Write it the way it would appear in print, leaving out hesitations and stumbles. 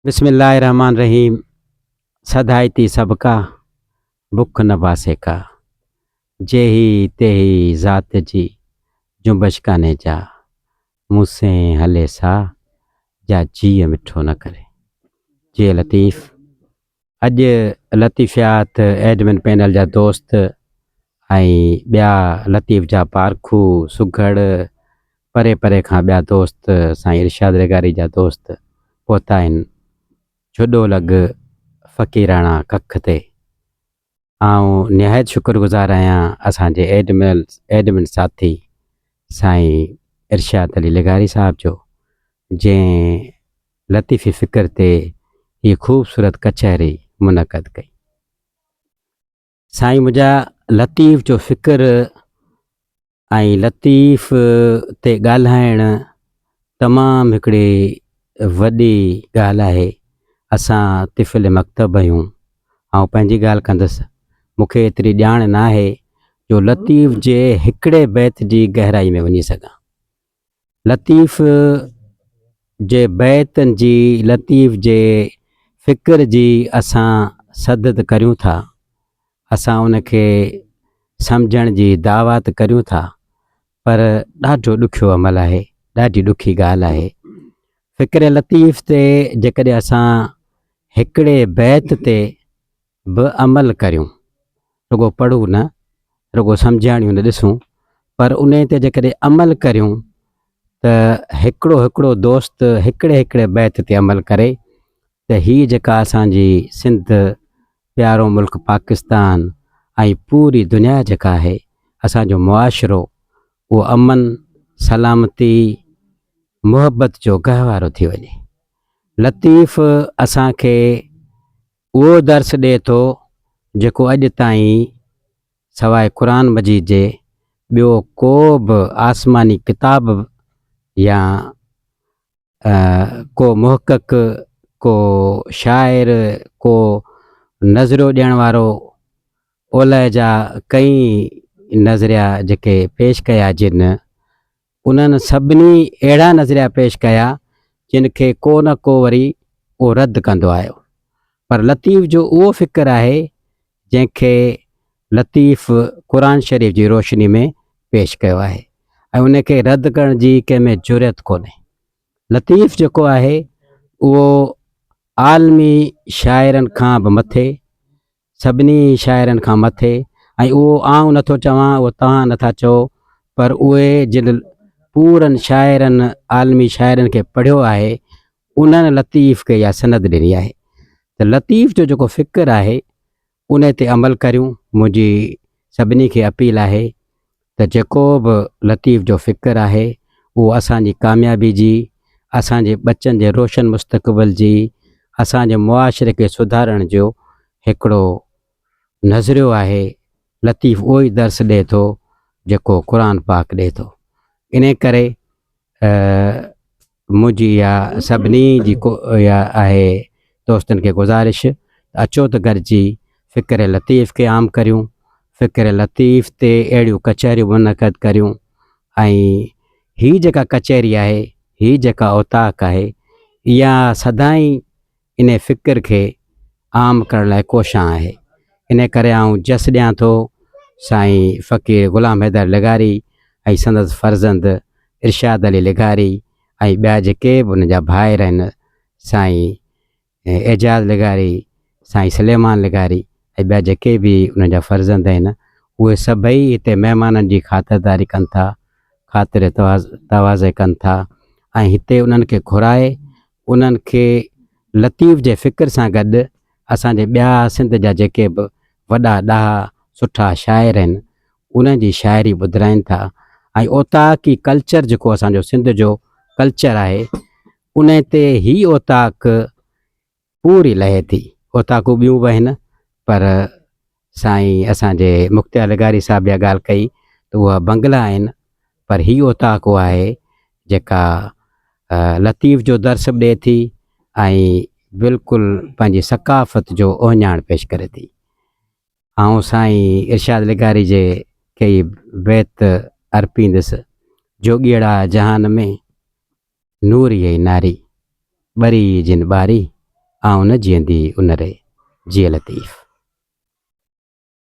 بسم الله الرحمٰن الرحيم سڌائتي سڀڪا، بک نه باسي ڪا. جيهي تيهي ذات جي، جنبش ڪانهي جا. مون سين هلي سا، جا جيء مٺو نه ڪري. جيء لطيف. اڄ لطيفيات ايڊمن پينل جا دوست ۽ ٻيا لطيف جا پارکو، سگهڙ، پري پري کان ٻيا دوست سائين ارشاد لغاري جا دوست پهتا آهن جهڏو لڳ فقيراڻا ڪک تي. آئون نهايت شڪر گذار آهيان اسان جي ايڊمن ساٿي سائين ارشاد علي لغاري صاحب جو جنهن لطيفي فڪر تي هي خوبصورت ڪچهري منعقد ڪئي. سائين منهنجا لطيف جو فڪر ۽ لطيف تي ڳالهائڻ تمام هڪڙي وڏي ڳالهه آهي. اسان طفل مڪتب آهيون. آئون پنهنجي ڳالهه ڪندس. مون کي ايتري ڄاڻ ناهي جو لطيف جي هڪڙي بيت جي گهرائي ۾ وڃي سگهان. لطيف جي بيتن جي، لطيف جي فڪر جي اسان سدد ڪريون ٿا. اسان ان کي سمجهڻ جي دعويٰ ته ڪريون ٿا پر ڏاڍو ڏکيو عمل آهي، ڏاڍي ڏکي ڳالهه آهي. فڪر لطيف تي جيڪڏهن اسان هڪڙي بيت تي به عمل ڪريون، رڳو پڙهون نه، رڳو سمجهاڻيون نه ڏسون، پر انهي تي جيڪڏهن عمل ڪريون ته هڪڙو هڪڙو دوست هڪڙي هڪڙي بيت تي عمل ڪري ته هي جيڪا اسان جي سنڌ پيارو ملڪ پاڪستان ۽ پوري دنيا جيڪا آهي اسان جو معاشرو اهو امن، سلامتي، محبت جو گهوارو ٿي وڃي. لطيف اسان کي اهو درس ڏئي ٿو جيڪو اڄ تائين سواء قرآن مجيد جي ٻيو ڪو به آسماني ڪتاب يا ڪو محقق، ڪو شاعر، ڪو نظريو ڏيڻ وارو اولهه جا ڪئين نظريا جيڪي پيش ڪيا جن انهن سڀني اهڙا نظريا پيش ڪيا جن کي ڪو نه ڪو وري اهو رد ڪندو آيو پر لطيف جو اهو فڪر آهي جنهن کي لطيف قرآن شريف جي روشني ۾ پيش ڪيو آهي ۽ ان کي رد ڪرڻ جي ڪنهن ۾ جرئت ڪونهي. لطيف جيڪو آهي اهو عالمي شاعرن کان به مٿي، سڀني شاعرن کان مٿي ۽ اهو آئون نٿو چوان اهو توهان نٿا چئو پر اهي جن پورن شاعرن عالمي شاعرن کي پڙهيو آهي انهن لطيف کي اها سند ڏني آهي ته لطيف جو جيڪو فڪر آهي ان تي عمل ڪريون منهنجي سڀني کي اپيل آهي ته جيڪو به لطيف جو فڪر آهي اهو اسان جي ڪاميابي جي اسان جي ٻچن جي روشن مستقبل جي اسان جي معاشري کي سڌارڻ جو هڪڙو نظريو آهي لطيف اهو ئي درس ڏئي ٿو جيڪو قرآن پاڪ ڏئي ٿو انهي ڪري منهنجي اها سڀني جي اها آهي دوستن کي گذارش ته اچو ته گڏجي فڪر لطيف کي عام ڪريون فڪر لطيف تي اهڙيون ڪچهريون منعقد ڪريون ۽ هي جيڪا ڪچهري آهي هي جيڪا اوطاق آهي اها سدائين انهي فڪر کي عام ڪرڻ لاء ڪوشان آهي. انهي ڪري آئون جس ڏيان ٿو سائين فقير غلام حيدر لغاري ۽ سندس فرزند ارشاد علي لغاري ۽ ٻيا جيڪي به ان جا ڀائر آهن سائين اعجاز لغاري، سائين سليمان لغاري ۽ ٻيا جيڪي به انهن جا فرزند آهن اهي سڀئي هتي مهمانن جي خاطرداري ڪن ٿا، خاطر تواضع ڪن ٿا ۽ هتي انهن کي گهرائي انهن کي لطيف جي فڪر سان گڏ اسان جي ٻيا سنڌ جا جيڪي به وڏا ڏاها سٺا شاعر آهن انهن جي شاعري ٻڌرائين ٿا ۽ اوطاقي ڪلچر جيڪو اسان جو سنڌ جو ڪلچر آهي انهي تي هي اوطاق پوري لهي ٿي. اوطاقون ٻيون به آهن پر سائين اسان جي مختيار لغاري صاحب اها ڳالهه ڪئي ته اها بنگلا آهن پر هي اوطاق اها آهي جيڪا لطيف جو درس به ڏئي ٿي ۽ بلڪل پنهنجي ثقافت جو اهڃاڻ پيش ڪري ٿي. آئون سائين ارشاد لغاري جي ڪيئي بيت ارپيندس، جوڳيئڙا جهان ۾. نور يئي ناري، ٻري جن ٻاري، آئون نه جيئندي ان ري. جيئي لطيف.